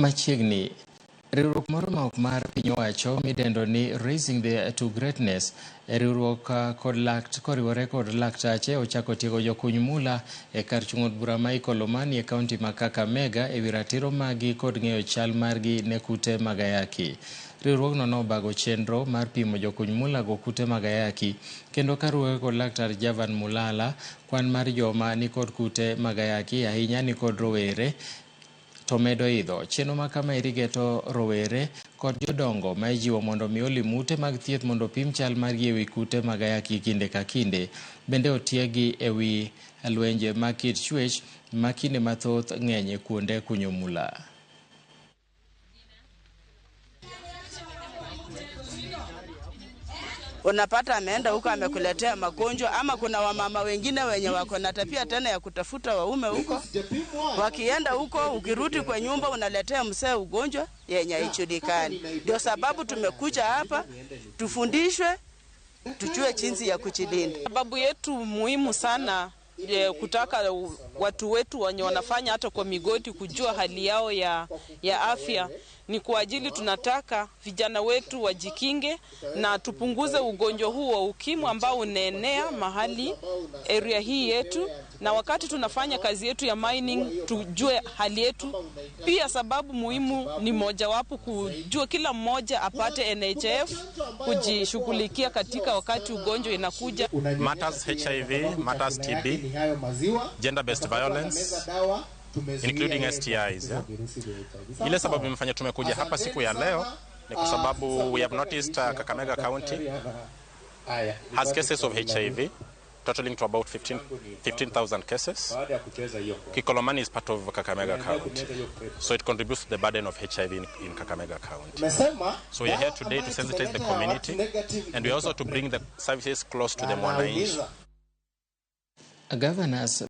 Machiegni, riwruok moro ma ok mar piny owacho midendo ni Raising the to Greatness e riwruok kod lakt koriwore kod laktache ochako tiego jokuny mula e kar chung' od bura ma Ikolomani e kaunti ma Kakamega e wi ratiro maggi kod ng'eyo chal margi ne kute mag ayaki. Riwruogno nobago chenro mar pimo jokuny mula go kute mag ayaki kendo karuoge kod laktar Javan Mulala kwan mar joma nikod kute mag ayaki ahinya nikod rowere to medo idho. Chenro ma kamaeri geto rowere kod jodongo ma ijiwo mondo mi olim ute mag thieth mondo opim chal margi ewi kute mag ayaki kinde ka kinde. Bende otiegi ewi lwenje mag kit chwech ma kinde mathoth ng'eny e kuonde kunyo mula. Unapata ameenda huko amekuletea magonjwa, ama kuna wamama wengine wenye wako na tabia tena ya kutafuta waume huko. Wakienda huko, ukirudi kwa nyumba unaletea mzee ugonjwa yenye haijulikani. Ndio sababu tumekuja hapa tufundishwe, tujue jinsi ya kujilinda. Sababu yetu muhimu sana ya kutaka watu wetu wenye wanafanya hata kwa migodi kujua hali yao ya afya ni kwa ajili tunataka vijana wetu wajikinge na tupunguze ugonjwa huu wa ukimwi ambao unaenea mahali area hii yetu, na wakati tunafanya kazi yetu ya mining tujue hali yetu. Pia sababu muhimu ni mojawapo kujua kila mmoja apate NHIF kujishughulikia katika wakati ugonjwa inakuja. Matters HIV, matters TB, gender based violence, including STIs. Yeah? Ile sababu imefanya tumekuja hapa siku ya leo ni kwa sababu we have noticed Kakamega County has cases of HIV totaling to about 15,000 cases. Kikolomani is part of Kakamega County, so it contributes to the burden of HIV in Kakamega County. So we are here today to sensitize the community, and we also to bring the services close to the mwananchi. Governors